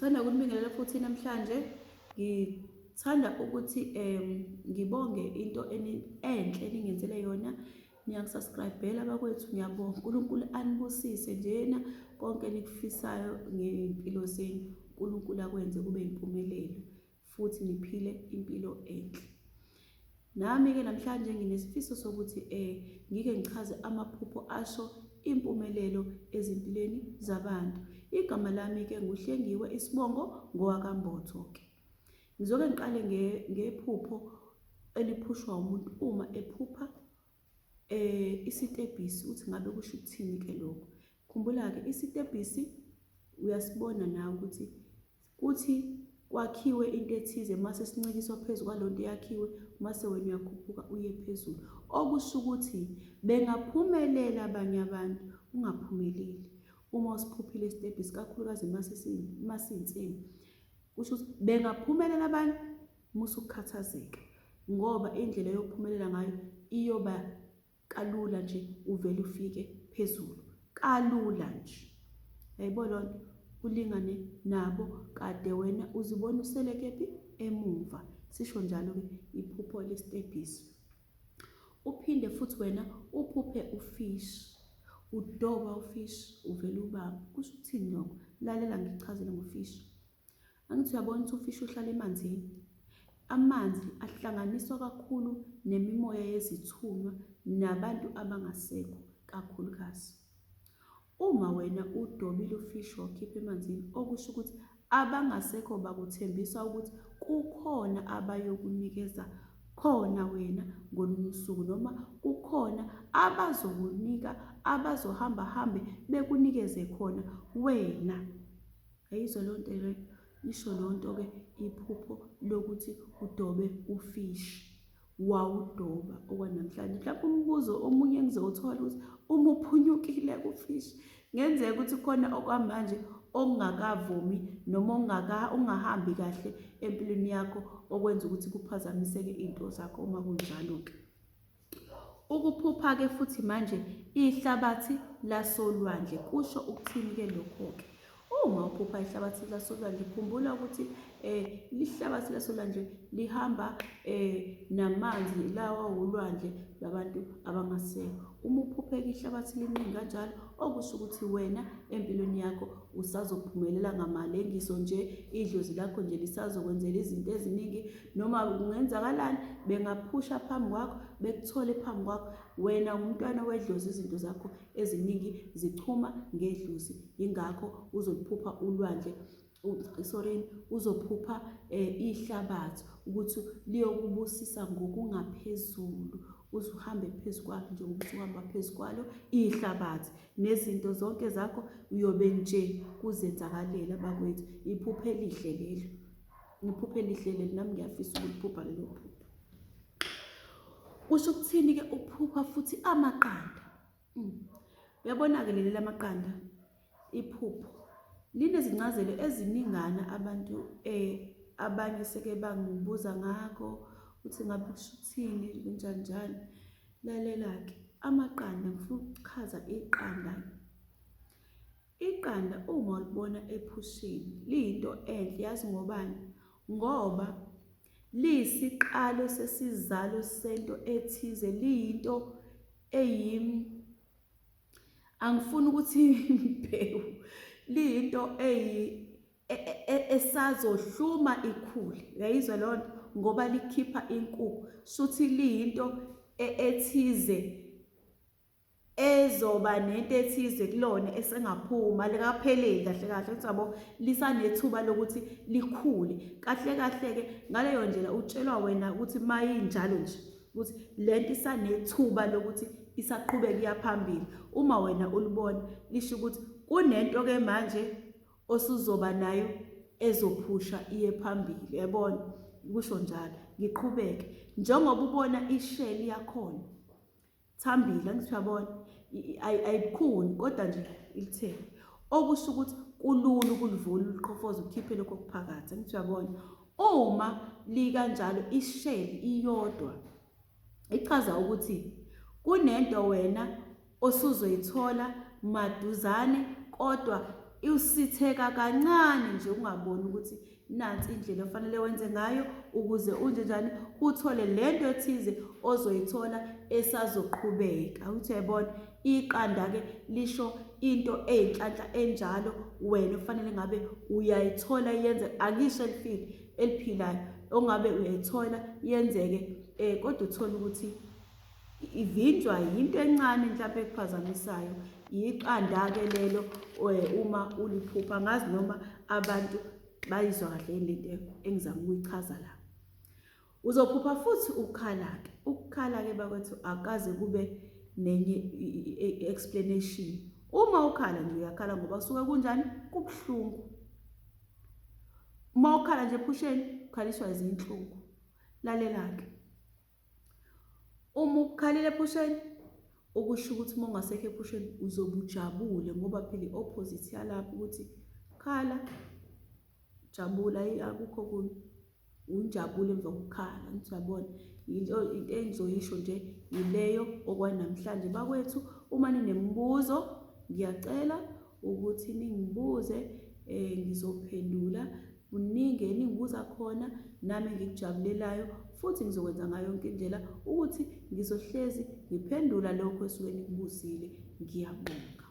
Ngithanda ukunibingelela futhi namhlanje ngithanda ukuthi ngibonge into enhle eningenzele yona niyangisubscribela bakwethu ngiyabonga uNkulunkulu anibusise njena konke enikufisayo ngey'mpilo zenu uNkulunkulu akwenze kube impumelelo futhi niphile impilo enhle. Nami-ke namhlanje nginesifiso sokuthi ngike ngichaze amaphupho asho impumelelo ezimpilweni zabantu. Igama lami-ke nguHlengiwe isibongo ngowakaMbotho-ke. Ngizoke ngiqale ngephupho eliphushwa umuntu uma ephupha isitebhisi ukuthi ngabe kusho ukuthini-ke lokho. Khumbula-ke isitebhisi uyasibona nawe ukuthi Kuthi kwakhiwe into ethize mase sincikiswa phezu kwalonto eyakhiwe mase wena uyakhuphuka uye phezulu. Okusho ukuthi bengaphumelela abanye abantu ungaphumeleli. Uma usiphuphile isitebhisi kakhulukazi masiyinsimbi kusho ukuthi bengaphumelela abanye musa ukukhathazeka ngoba indlela yokuphumelela ngayo iyoba kalula nje uvele ufike phezulu kalula nje yayibo lonto ulingane nabo kade wena uzibona usele kephi emumva sisho njalo ke iphupho lesitebhisi uphinde futhi wena uphuphe ufish udoba ufish uvele ubamba kusho ukuthini lokho lalela ngichazele ngofish Angithi uyabona ukuthi ufishi uhlala emanzini. Amanzi ahlanganiswa kakhulu nemimoya yezithunywa nabantu abangasekho kakhulukazi. Uma wena udobile ufishi wawukhipha emanzini okusho ukuthi abangasekho bakuthembisa ukuthi kukhona abayokunikeza khona wena ngolunye usuku noma kukhona abazokunika abazohamba hambe bekunikeze khona wena. Yayizwa leyo nto leyo, isho leyo nto-ke iphupho lokuthi udobe ufishi. Wawudoba okwanamhlanje. Mhlawumbe umbuzo omunye engizowuthola ukuthi uma uphunyukile kufishi, ngenzeka ukuthi khona okwamanje okungakavumi noma okungahambi kahle empilweni yakho okwenza ukuthi kuphazamiseke iy'nto zakho uma kunjalo-ke. Ukuphupha-ke futhi manje ihlabathi lasolwandle kusho ukuthini-ke lokho-ke? Uma uphupha ihlabathi lasolwandle khumbula ukuthi eh lihlabathi lasolwandle lihamba eh namanzi lawa wolwandle labantu abangasekho. Uma uphupheka ihlabathi liningi kanjalo okusho ukuthi wena empilweni yakho usazophumelela ngamalengiso nje idlozi lakho nje lisazokwenzela izinto eziningi noma kungenzakalani bengaphusha phambi kwakho bekuthole phambi kwakho wena umntwana wedlozi izinto zakho eziningi zichuma ngedlozi yingakho uzoliphupha ulwandle sorry uzophupha eh, ihlabathi ukuthi liyokubusisa ngokungaphezulu uze uhambe phezu kwalo njengoba usuhamba phezu kwalo ihlabathi nezinto zonke zakho uyobe nje kuzenzakalela bakwethu iphupho elihle lelo Ngiphuphe elihle leli nami ngiyafisa ukuliphupha lelo phupho. Kusho ukuthini ke ukuphupha futhi amaqanda? Mm. Uyabona ke leli lamaqanda iphupho linezincazelo eziningana abantu eh abanye seke bangibuza ngakho ukuthi ngabe kusho ukuthini kanjani njani. Lalela ke amaqanda ngifuna ukuchaza iqanda Iqanda uma ulibona ephusheni liyinto enhle yazi ngobani? Ngoba liyisiqalo sesizalo sento ethize liyinto eyim angifuni ukuthi imbewu liyinto eyi e, e, e, esazohluma ikhule uyayizwa leyo nto ngoba likhipha inkukhu shuthi liyinto ethize ezoba nento ethize kulona esengaphuma likapheleli kahle kahle ukuthi yabo lisanethuba lokuthi likhule kahle kahle ke ngaleyo ndlela utshelwa wena ukuthi mayinjalo nje ukuthi lento isanethuba lokuthi isaqhubeka iyaphambili uma wena ulibona lisho ukuthi kunento ke manje osuzoba nayo ezophusha iye phambili yabona kusho njalo ngiqhubeke njengoba ubona isheli yakhona Thambile angithi uyabona ayibukhuni kodwa nje ilithele okusho ukuthi kulula ukulivula uliqhofoze ukhiphe lokho okuphakathi angithi uyabona uma likanjalo isheli iyodwa ichaza ukuthi kunento wena osuzoyithola maduzane kodwa Usitheka kancane nje ungaboni ukuthi nansi indlela ofanele wenze ngayo ukuze unje njani uthole lento ethize ozoyithola esazoqhubeka. Uthi uyayibona iqanda-ke lisho into eyinhlanhla enjalo wena ofanele ngabe uyayithola yenze angisho elifile eliphilayo ongabe uyayithola yenzeke um kodwa uthole ukuthi ivinjwa yinto encane mhlawumbe ekuphazamisayo yiqanda-ke lelo eh, uma uliphupha angazi noma abantu bayizwa kahle yini lento engizama ukuyichaza la uzophupha futhi ukukhala-ke ukukhala-ke bakwethu akaze kube nenye i-explanation uma ukhala nje uyakhala ngoba suke kunjani kubuhlungu uma ukhala nje ephusheni ukhaliswa izinhlungu lalela-ke Uma ukukhalile ephusheni, okusho ukuthi uma ungasekho ephusheni uzobe ujabule ngoba phela i-opposite yalapho ukuthi khala, jabula akukho okunye. Unjabule emva kokukhala, angithi uyabona? Into into engizoyisho nje yileyo okwanamhlanje. Bakwethu, uma ninemibuzo ngiyacela ukuthi ningibuze um ngizophendula. Kuningi eningibuza khona nami engikujabulelayo futhi ngizokwenza ngayo yonke indlela ukuthi ngizohlezi ngiphendula lokho esuke nikubuzile. Ngiyabonga.